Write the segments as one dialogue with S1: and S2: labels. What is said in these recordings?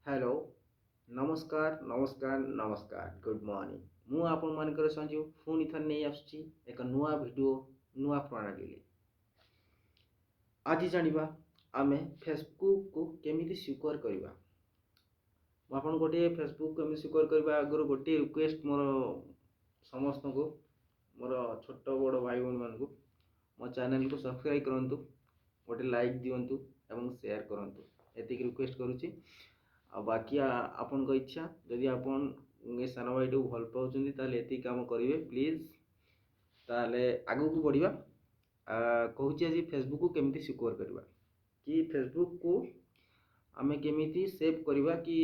S1: Hello, ନମସ୍କାର, ନମସ୍କାର, ନମସ୍କାର, ଗୁଡ଼୍ ମର୍ଣ୍ଣିଂ। ମୁଁ ଆପଣମାନଙ୍କର ସଞ୍ଜୀବ ପୁଣି ଥରେ ନେଇ ଆସୁଛି ଏକ ନୂଆ ଭିଡ଼ିଓ, ନୂଆ ପ୍ରଣାଳୀରେ। ଆଜି ଜାଣିବା ଆମେ ଫେସବୁକକୁ କେମିତି ସିକ୍ୟୁର କରିବା। ମୁଁ ଆପଣଙ୍କୁ ଗୋଟିଏ ଫେସବୁକ୍ କେମିତି ସିକ୍ୟୁର କରିବା ଆଗରୁ ଗୋଟିଏ ରିକ୍ୱେଷ୍ଟ ମୋର ସମସ୍ତଙ୍କୁ, ମୋର ଛୋଟ ବଡ଼ ଭାଇ ଭଉଣୀମାନଙ୍କୁ, ମୋ ଚ୍ୟାନେଲକୁ ସବସ୍କ୍ରାଇବ୍ କରନ୍ତୁ, ଗୋଟେ ଲାଇକ୍ ଦିଅନ୍ତୁ ଏବଂ ସେୟାର କରନ୍ତୁ। ଏତିକି ରିକ୍ୱେଷ୍ଟ କରୁଛି। ଆଉ ବାକି ଆପଣଙ୍କ ଇଚ୍ଛା। ଯଦି ଆପଣ ଏ ସାନ ଭାଇଟିକୁ ଭଲ ପାଉଛନ୍ତି, ତାହେଲେ ଏତିକି କାମ କରିବେ ପ୍ଲିଜ୍। ତାହେଲେ ଆଗକୁ ବଢ଼ିବା। କହୁଛି ଆଜି ଫେସବୁକକୁ କେମିତି ସିକ୍ୟୁର କରିବା, କି ଫେସବୁକକୁ ଆମେ କେମିତି ସେଭ୍ କରିବା କି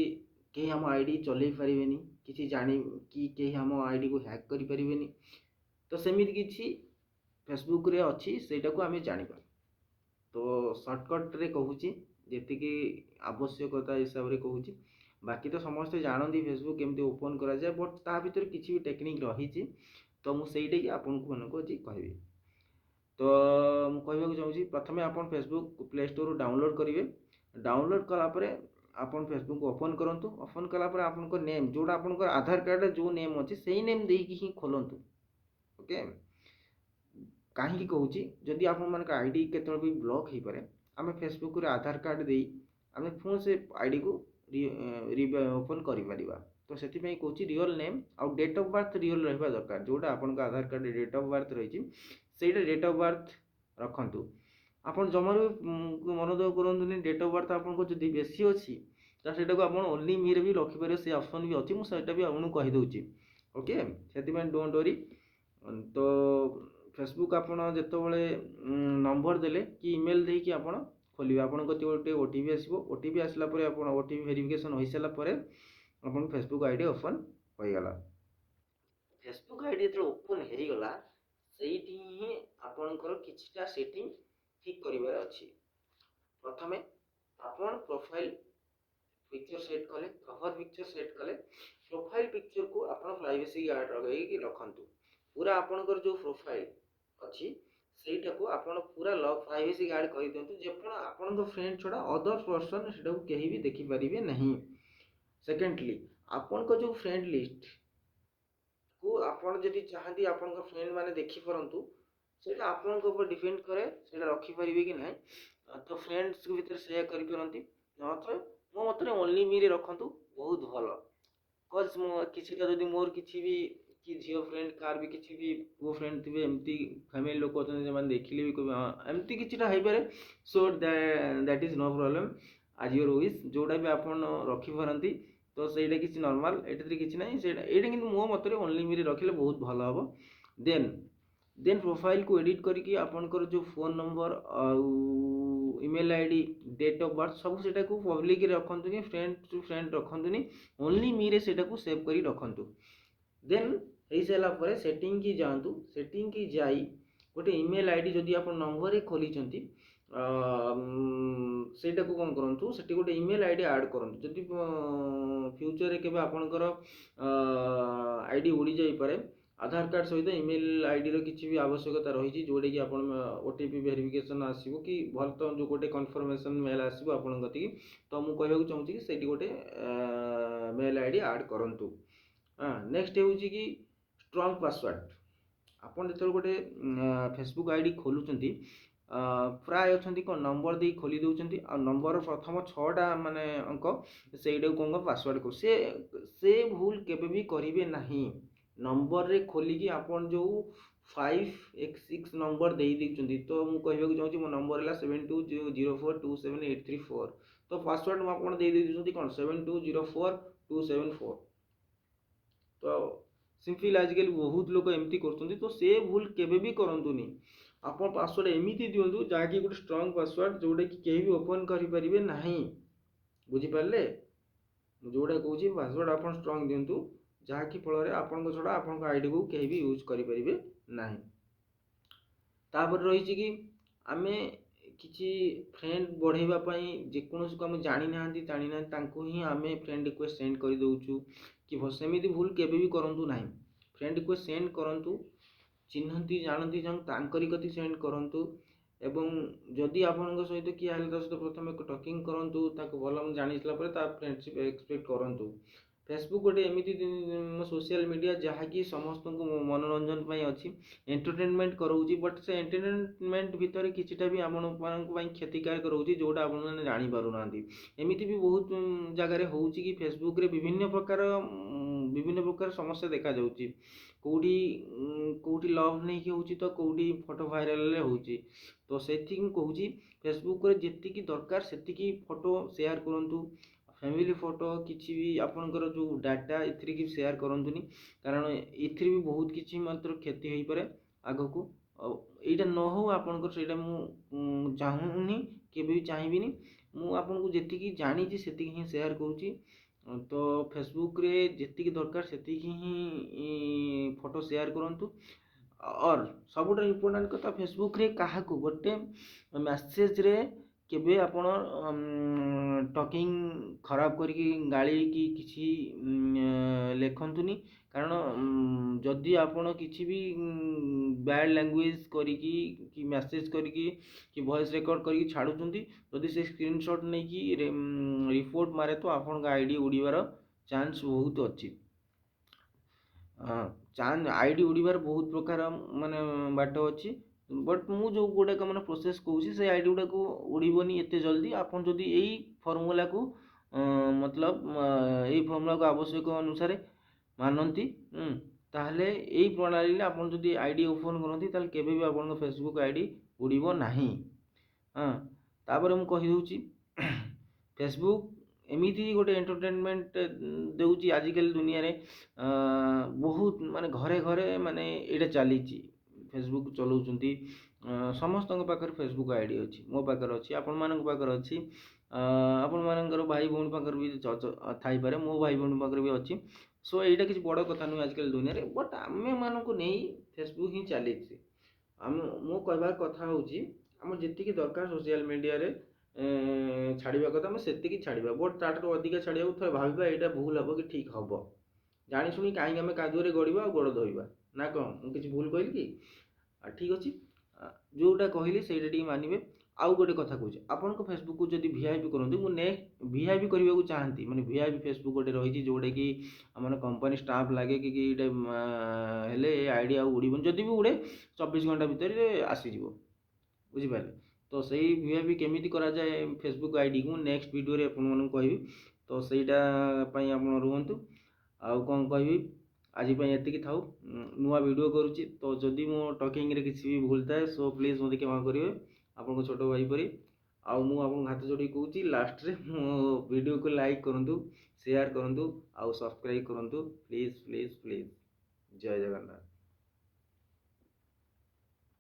S1: କେହି ଆମ I D ଚଲେଇ ପାରିବେନି, କିଛି ଜାଣି କି କେହି ଆମ ଆଇଡ଼ିକୁ ହ୍ୟାକ୍ କରିପାରିବେନି। ତ ସେମିତି କିଛି ଫେସବୁକରେ ଅଛି, ସେଇଟାକୁ ଆମେ ଜାଣିବା। ତ ସର୍ଟକଟ୍ରେ କହୁଛି, ଯେତିକି ଆବଶ୍ୟକତା ହିସାବରେ କହୁଛି। ବାକି ତ ସମସ୍ତେ ଜାଣନ୍ତି ଫେସବୁକ୍ କେମିତି ଓପନ୍ କରାଯାଏ, ବଟ୍ ତା ଭିତରେ କିଛି ବି ଟେକ୍ନିକ୍ ରହିଛି, ତ ମୁଁ ସେଇଟାକି ଆପଣଙ୍କୁ ମାନଙ୍କୁ ଆଜି କହିବି। ତ ମୁଁ କହିବାକୁ ଚାହୁଁଛି, ପ୍ରଥମେ ଆପଣ ଫେସବୁକ୍ ପ୍ଲେ ଷ୍ଟୋରରୁ ଡାଉନଲୋଡ଼୍ କରିବେ। ଡାଉନଲୋଡ଼୍ କଲା ପରେ ଆପଣ ଫେସବୁକ୍ ଓପନ୍ କରନ୍ତୁ। ଓପନ୍ କଲା ପରେ ଆପଣଙ୍କ ନେମ୍, ଯେଉଁଟା ଆପଣଙ୍କର ଆଧାର କାର୍ଡ଼ରେ ଯେଉଁ ନେମ୍ ଅଛି, ସେଇ ନେମ୍ ଦେଇକି ହିଁ ଖୋଲନ୍ତୁ। ଓକେ, କାହିଁକି କହୁଛି, ଯଦି ଆପଣମାନଙ୍କ I D କେତେବେଳେ ବି ବ୍ଲକ୍ ହେଇପାରେ, ଆମେ ଫେସବୁକ୍ରେ ଆଧାର କାର୍ଡ଼ ଦେଇ ଆମେ ପୁଣି ସେ ଆଇଡ଼ିକୁ ରି ଓପନ୍ କରିପାରିବା। ତ ସେଥିପାଇଁ କହୁଛି, ରିଅଲ୍ ନେମ୍ ଆଉ ଡେଟ୍ ଅଫ୍ ବାର୍ଥ ରିଅଲ୍ ରହିବା ଦରକାର। ଯେଉଁଟା ଆପଣଙ୍କ ଆଧାର କାର୍ଡ଼ରେ ଡେଟ୍ ଅଫ୍ ବାର୍ଥ ରହିଛି, ସେଇଟା ଡେଟ୍ ଅଫ୍ ବାର୍ଥ ରଖନ୍ତୁ। ଆପଣ ଜମାରୁ ମନ ଦୁଃଖ କରନ୍ତୁନି। ଡେଟ୍ ଅଫ୍ ବାର୍ଥ ଆପଣଙ୍କ ଯଦି ବେଶୀ ଅଛି, ତ ସେଇଟାକୁ ଆପଣ ଓନ୍ଲି ମିରେ ବି ରଖିପାରିବେ। ସେ ଅପସନ୍ ବି ଅଛି, ମୁଁ ସେଇଟା ବି ଆପଣଙ୍କୁ କହିଦେଉଛି। ଓକେ, ସେଥିପାଇଁ don't worry. ତ ଫେସବୁକ୍ ଆପଣ ଯେତେବେଳେ ନମ୍ବର ଦେଲେ କି ଇମେଲ୍ ଦେଇକି ଆପଣ ଖୋଲିବେ, ଆପଣଙ୍କ କତିକି ଗୋଟେ ଓଟିପି ଆସିବ। ଓଟିପି ଆସିଲା ପରେ, ଆପଣ ଓଟିପି ଭେରିଫିକେସନ୍ ହୋଇସାରିଲା ପରେ ଆପଣଙ୍କ ଫେସବୁକ୍ I D open ହୋଇଗଲା। ଫେସବୁକ୍ I D ଯେତେବେଳେ ଓପନ୍ ହେଇଗଲା, ସେଇଠି ହିଁ ଆପଣଙ୍କର କିଛିଟା ସେଟିଂ ଠିକ୍ କରିବାର ଅଛି। ପ୍ରଥମେ ଆପଣ ପ୍ରୋଫାଇଲ୍ ପିକ୍ଚର ସେଟ୍ କଲେ, କଭର ପିକ୍ଚର ସେଟ୍ କଲେ, ପ୍ରୋଫାଇଲ୍ ପିକ୍ଚରକୁ ଆପଣ ପ୍ରାଇଭେସି ଗାର୍ଡ଼ ଲଗାଇକି ରଖନ୍ତୁ। ପୁରା ଆପଣଙ୍କର ଯେଉଁ ପ୍ରୋଫାଇଲ୍ ଅଛି, ସେଇଟାକୁ ଆପଣ ପୁରା ଲକ୍, ପ୍ରାଇଭେସି ଗାର୍ଡ଼ କରିଦିଅନ୍ତୁ, ଯେପଣ ଆପଣଙ୍କ ଫ୍ରେଣ୍ଡ ଛଡ଼ା ଅଦର ପର୍ସନ୍ ସେଇଟାକୁ କେହି ବି ଦେଖିପାରିବେ ନାହିଁ। ସେକେଣ୍ଡଲି, ଆପଣଙ୍କ ଯେଉଁ ଫ୍ରେଣ୍ଡ ଲିଷ୍ଟକୁ ଆପଣ ଯଦି ଚାହାନ୍ତି ଆପଣଙ୍କ ଫ୍ରେଣ୍ଡ ମାନେ ଦେଖିପାରନ୍ତୁ, ସେଇଟା ଆପଣଙ୍କ ଉପରେ ଡିପେଣ୍ଡ କରେ, ସେଇଟା ରଖିପାରିବେ କି ନାହିଁ। ତ ଫ୍ରେଣ୍ଡସ୍ ଭିତରେ ସେୟାର କରିପାରନ୍ତି। ନହେଲେ ମୋ ମତରେ ଓନ୍ଲି ମିରେ ରଖନ୍ତୁ, ବହୁତ ଭଲ। କଜ୍ ମୁଁ କିଛିଟା ଯଦି ମୋର କିଛି ବି କି ଝିଅ ଫ୍ରେଣ୍ଡ, କାହାର ବି କିଛି ବି ପୁଅ ଫ୍ରେଣ୍ଡ ଥିବେ, ଏମିତି ଫ୍ୟାମିଲି ଲୋକ ଅଛନ୍ତି, ସେମାନେ ଦେଖିଲେ ବି କହିବେ ହଁ, ଏମିତି କିଛିଟା ହେଇପାରେ। So that is no problem, as your wish. ଯେଉଁଟା ବି ଆପଣ ରଖିପାରନ୍ତି, ତ ସେଇଟା କିଛି ନର୍ମାଲ୍, ଏଇଟାରେ କିଛି ନାହିଁ ସେଇଟା ଏଇଟା। କିନ୍ତୁ ମୋ ମତରେ ଓନ୍ଲି ମିରେ ରଖିଲେ ବହୁତ ଭଲ ହେବ। ଦେନ୍ ପ୍ରୋଫାଇଲ୍କୁ ଏଡ଼ିଟ୍ କରିକି ଆପଣଙ୍କର ଯେଉଁ ଫୋନ୍ ନମ୍ବର ଆଉ email ID, date of birth ସବୁ ସେଇଟାକୁ ପବ୍ଲିକରେ ରଖନ୍ତୁନି, ଫ୍ରେଣ୍ଡ ଟୁ ଫ୍ରେଣ୍ଡ ରଖନ୍ତୁନି, ଓନ୍ଲି ମିରେ ସେଇଟାକୁ ସେଭ୍ କରି ରଖନ୍ତୁ। ଦେନ୍ ହେଇସାରିଲା ପରେ ସେଟିଂକି ଯାଆନ୍ତୁ। ସେଟିଂକି ଯାଇ ଗୋଟେ ଇମେଲ୍ I D ଯଦି ଆପଣ ନମ୍ବରରେ ଖୋଲିଛନ୍ତି, ସେଇଟାକୁ କ'ଣ କରନ୍ତୁ, ସେଠି ଗୋଟେ ଇମେଲ୍ I D add କରନ୍ତୁ। ଯଦି ଫ୍ୟୁଚରରେ କେବେ ଆପଣଙ୍କର I D ଉଡ଼ି ଯାଇପାରେ, ଆଧାର କାର୍ଡ଼ ସହିତ ଇମେଲ୍ I ଡ଼ିର କିଛି ବି ଆବଶ୍ୟକତା ରହିଛି, ଯେଉଁଟାକି ଆପଣ ଓଟିପି ଭେରିଫିକେସନ୍ ଆସିବ କି ଭଲ ତ ଯେଉଁ ଗୋଟେ କନଫର୍ମେସନ୍ ମେଲ୍ ଆସିବ ଆପଣଙ୍କ କତିକି। ତ ମୁଁ କହିବାକୁ ଚାହୁଁଛି କି ସେଇଠି ଗୋଟେ ମେଲ୍ I D add କରନ୍ତୁ। ହଁ, ନେକ୍ସଟ ହେଉଛି କି ଷ୍ଟ୍ରଙ୍ଗ ପାସୱାର୍ଡ଼। ଆପଣ ଯେତେବେଳେ ଗୋଟେ ଫେସବୁକ୍ I D ଖୋଲୁଛନ୍ତି, ପ୍ରାୟ ଅଛନ୍ତି କ'ଣ ନମ୍ବର ଦେଇ ଖୋଲି ଦେଉଛନ୍ତି, ଆଉ ନମ୍ବରର ପ୍ରଥମ ଛଅଟା ମାନେ ଅଙ୍କ, ସେଇଟାକୁ କ'ଣ ପାସୱାର୍ଡ଼ କରୁ। ସେ ଭୁଲ କେବେ ବି କରିବେ ନାହିଁ। ନମ୍ବରରେ ଖୋଲିକି ଆପଣ ଯେଉଁ 5 ଏକ 6 ନମ୍ବର ଦେଇ ଦେଉଛନ୍ତି, ତ ମୁଁ କହିବାକୁ ଚାହୁଁଛି ମୋ ନମ୍ବର ହେଲା 7204 27834। ତ ପାସୱାର୍ଡ଼ ମୁଁ ଆପଣ ଦେଇ ଦେଉଛନ୍ତି କ'ଣ 7204274। ତ ସିମ୍ପଲ୍, ଆଜିକାଲି ବହୁତ ଲୋକ ଏମିତି କରୁଛନ୍ତି। ତ ସେ ଭୁଲ କେବେ ବି କରନ୍ତୁନି। ଆପଣ ପାସୱାର୍ଡ଼ ଏମିତି ଦିଅନ୍ତୁ ଯାହାକି ଗୋଟେ ଷ୍ଟ୍ରଙ୍ଗ ପାସୱାର୍ଡ଼, ଯେଉଁଟାକି କେହି ବି ଓପନ୍ କରିପାରିବେ ନାହିଁ। ବୁଝିପାରିଲେ? ମୁଁ ଯେଉଁଟା କହୁଛି, ପାସୱାର୍ଡ଼ ଆପଣ ଷ୍ଟ୍ରଙ୍ଗ ଦିଅନ୍ତୁ, ଯାହାକି ଫଳରେ ଆପଣଙ୍କ ଛଡ଼ା ଆପଣଙ୍କ ଆଇଡ଼ିକୁ କେହି ବି ୟୁଜ୍ କରିପାରିବେ ନାହିଁ। ତାପରେ ରହିଛି କି ଆମେ କିଛି ଫ୍ରେଣ୍ଡ ବଢ଼େଇବା ପାଇଁ ଯେକୌଣସିକୁ ଆମେ ଜାଣିନାହାନ୍ତି, ତାଙ୍କୁ ହିଁ ଆମେ ଫ୍ରେଣ୍ଡ ରିକ୍ୱେଷ୍ଟ ସେଣ୍ଡ କରିଦେଉଛୁ କି। ସେମିତି ଭୁଲ କେବେ ବି କରନ୍ତୁ ନାହିଁ। ଫ୍ରେଣ୍ଡ ରିକ୍ୱେଷ୍ଟ ସେଣ୍ଡ କରନ୍ତୁ, ଚିହ୍ନନ୍ତି ଜାଣନ୍ତି ଯେଉଁ, ତାଙ୍କରି କତି ସେଣ୍ଡ କରନ୍ତୁ। ଏବଂ ଯଦି ଆପଣଙ୍କ ସହିତ କିଏ ହେଲେ, ତା ସହିତ ପ୍ରଥମେ ଟକିଂ କରନ୍ତୁ। ତାକୁ ଭଲ ଜାଣି ସାରିଲା ପରେ ତା ଫ୍ରେଣ୍ଡସିପ୍ ଏକ୍ସପେକ୍ଟ କରନ୍ତୁ। ଫେସବୁକ୍ ଗୋଟେ ଏମିତି ସୋସିଆଲ ମିଡ଼ିଆ, ଯାହାକି ସମସ୍ତଙ୍କୁ ମନୋରଞ୍ଜନ ପାଇଁ ଅଛି, ଏଣ୍ଟରଟେନମେଣ୍ଟ କରାଉଛି। ବଟ୍ ସେ ଏଣ୍ଟରଟେନମେଣ୍ଟ ଭିତରେ କିଛିଟା ବି ଆପଣମାନଙ୍କ ପାଇଁ କ୍ଷତିକାରକ ରହୁଛି, ଯେଉଁଟା ଆପଣମାନେ ଜାଣିପାରୁନାହାନ୍ତି। ଏମିତି ବି ବହୁତ ଜାଗାରେ ହେଉଛି କି ଫେସବୁକ୍ରେ ବିଭିନ୍ନ ପ୍ରକାର ସମସ୍ୟା ଦେଖାଯାଉଛି। କେଉଁଠି କେଉଁଠି ଲଭ୍ ନେଇକି ହେଉଛି ତ କେଉଁଠି ଫଟୋ ଭାଇରାଲରେ ହେଉଛି। ତ ସେଥିକି ମୁଁ କହୁଛି, ଫେସବୁକ୍ରେ ଯେତିକି ଦରକାର ସେତିକି ଫଟୋ ସେୟାର କରନ୍ତୁ। ଫ୍ୟାମିଲି ଫଟୋ, କିଛି ବି ଆପଣଙ୍କର ଯେଉଁ ଡାଟା, ଏଥିରେ କିଛି ସେୟାର କରନ୍ତୁନି, କାରଣ ଏଥିରେ ବି ବହୁତ କିଛି ମାତ୍ର କ୍ଷତି ହୋଇପାରେ ଆଗକୁ। ଆଉ ଏଇଟା ନ ହଉ ଆପଣଙ୍କର, ସେଇଟା ମୁଁ ଚାହୁଁନି, କେବେ ବି ଚାହିଁବିନି। ମୁଁ ଆପଣଙ୍କୁ ଯେତିକି ଜାଣିଛି, ସେତିକି ହିଁ ସେୟାର କରୁଛି। ତ ଫେସବୁକ୍ରେ ଯେତିକି ଦରକାର ସେତିକି ହିଁ ଫଟୋ ସେୟାର କରନ୍ତୁ। ଅର୍ ସବୁଠାରୁ ଇମ୍ପୋର୍ଟାଣ୍ଟ କଥା, ଫେସବୁକ୍ରେ କାହାକୁ ଗୋଟେ ମେସେଜରେ କେବେ ଆପଣ ଟକିଂ ଖରାପ କରିକି, ଗାଳି କି କିଛି ଲେଖନ୍ତୁନି। କାରଣ ଯଦି ଆପଣ କିଛି ବି ବ୍ୟାଡ଼୍ ଲାଙ୍ଗୁଏଜ୍ କରିକି କି ମେସେଜ୍ କରିକି କି ଭଏସ୍ ରେକର୍ଡ଼ କରିକି ଛାଡ଼ୁଛନ୍ତି, ଯଦି ସେ ସ୍କ୍ରିନସଟ୍ ନେଇକି ରିପୋର୍ଟ ମାରେ, ତ ଆପଣଙ୍କ I D ଉଡ଼ିବାର ଚାନ୍ସ ବହୁତ ଅଛି। I D ଉଡ଼ିବାର ବହୁତ ପ୍ରକାର ମାନେ ବାଟ ଅଛି। ବଟ୍ ମୁଁ ଯେଉଁ ଗୁଡ଼ାକ ମାନେ ପ୍ରୋସେସ୍ କହୁଛି, ସେ I D ଗୁଡ଼ାକୁ ଉଡ଼ିବନି ଏତେ ଜଲ୍ଦି, ଆପଣ ଯଦି ଏଇ ଫର୍ମୁଲାକୁ, ମତଲବ ଏଇ ଫର୍ମୁଲାକୁ ଆବଶ୍ୟକ ଅନୁସାରେ ମାନନ୍ତି। ତାହେଲେ ଏଇ ପ୍ରଣାଳୀରେ ଆପଣ ଯଦି I D open କରନ୍ତି, ତାହେଲେ କେବେ ବି ଆପଣଙ୍କ ଫେସବୁକ୍ I D ଉଡ଼ିବ ନାହିଁ। ହଁ, ତାପରେ ମୁଁ କହିଦେଉଛି, ଫେସବୁକ୍ ଏମିତି ଗୋଟେ ଏଣ୍ଟରଟେନମେଣ୍ଟ ଦେଉଛି। ଆଜିକାଲି ଦୁନିଆରେ ବହୁତ ମାନେ ଘରେ ଘରେ ମାନେ ଏଇଟା ଚାଲିଛି, ଫେସବୁକ୍ ଚଲାଉଛନ୍ତି। ସମସ୍ତଙ୍କ ପାଖରେ ଫେସବୁକ୍ I D ଅଛି। ମୋ ପାଖରେ ଅଛି, ଆପଣମାନଙ୍କ ପାଖରେ ଅଛି, ଆପଣମାନଙ୍କର ଭାଇ ଭଉଣୀ ପାଖରେ ବି ଥାଇପାରେ, ମୋ ଭାଇ ଭଉଣୀ ପାଖରେ ବି ଅଛି। ସୋ ଏଇଟା କିଛି ବଡ଼ କଥା ନୁହେଁ ଆଜିକାଲି ଦୁନିଆରେ। ବଟ୍ ଆମେମାନଙ୍କୁ ନେଇ ଫେସବୁକ୍ ହିଁ ଚାଲିଛି। ଆମ ମୁଁ କହିବାର କଥା ହେଉଛି, ଆମର ଯେତିକି ଦରକାର ସୋସିଆଲ ମିଡ଼ିଆରେ ଛାଡ଼ିବା କଥା, ଆମେ ସେତିକି ଛାଡ଼ିବା। ବଟ୍ ତାଠାରୁ ଅଧିକା ଛାଡ଼ିବାକୁ ଥରେ ଭାବିବା, ଏଇଟା ଭୁଲ ହେବ କି ଠିକ୍ ହେବ। ଜାଣିଶୁଣି କାହିଁକି ଆମେ କାଦୁଅରେ ଗଡ଼ିବା ଆଉ ଗୋଡ଼ ଧୋଇବା, ନା କ'ଣ ମୁଁ କିଛି ଭୁଲ କହିଲି କି? ଠିକ୍ ଅଛି, ଯେଉଁଟା କହିଲି ସେଇଟା ଟିକେ ମାନିବେ। ଆଉ ଗୋଟେ କଥା କହୁଛି, ଆପଣଙ୍କ ଫେସବୁକ୍କୁ ଯଦି ଭି I P କରନ୍ତି, ମୁଁ ନେକ୍ସଟ ଭି I P କରିବାକୁ ଚାହାନ୍ତି, ମାନେ ଭି I P Facebook ଗୋଟେ ରହିଛି, ଯେଉଁଟାକି ଆମର କମ୍ପାନୀ ଷ୍ଟାମ୍ପ ଲାଗେ କି ଏଇଟା ହେଲେ ଏ I D ଆଉ ଉଡ଼ିବନି, ଯଦି ବି ଉଡ଼େ 24 ଘଣ୍ଟା ଭିତରେ ଆସିଯିବ, ବୁଝିପାରିଲେ? ତ ସେଇ ଭି I P କେମିତି କରାଯାଏ ଫେସବୁକ୍ ଆଇଡ଼ିକୁ, ମୁଁ ନେକ୍ସଟ ଭିଡ଼ିଓରେ ଆପଣମାନଙ୍କୁ କହିବି। ତ ସେଇଟା ପାଇଁ ଆପଣ ରୁହନ୍ତୁ। ଆଉ କ'ଣ କହିବି, ଆଜି ପାଇଁ ଏତିକି ଥାଉ। ନୂଆ ଭିଡ଼ିଓ କରୁଛି, ତ ଯଦି ମୋ ଟକିଂରେ କିଛି ବି ଭୁଲ ଥାଏ, ସୋ ପ୍ଲିଜ୍ ମୋତେ କ୍ଷମା କରିବେ ଆପଣଙ୍କ ଛୋଟ ଭାଇ ପରି। ଆଉ ମୁଁ ଆପଣଙ୍କୁ ହାତ ଯୋଡ଼ିକି କହୁଛି, ଲାଷ୍ଟରେ ମୋ ଭିଡ଼ିଓକୁ ଲାଇକ୍ କରନ୍ତୁ, ସେୟାର କରନ୍ତୁ ଆଉ ସବସ୍କ୍ରାଇବ୍ କରନ୍ତୁ। Please, please, please. ଜୟ ଜଗନ୍ନାଥ।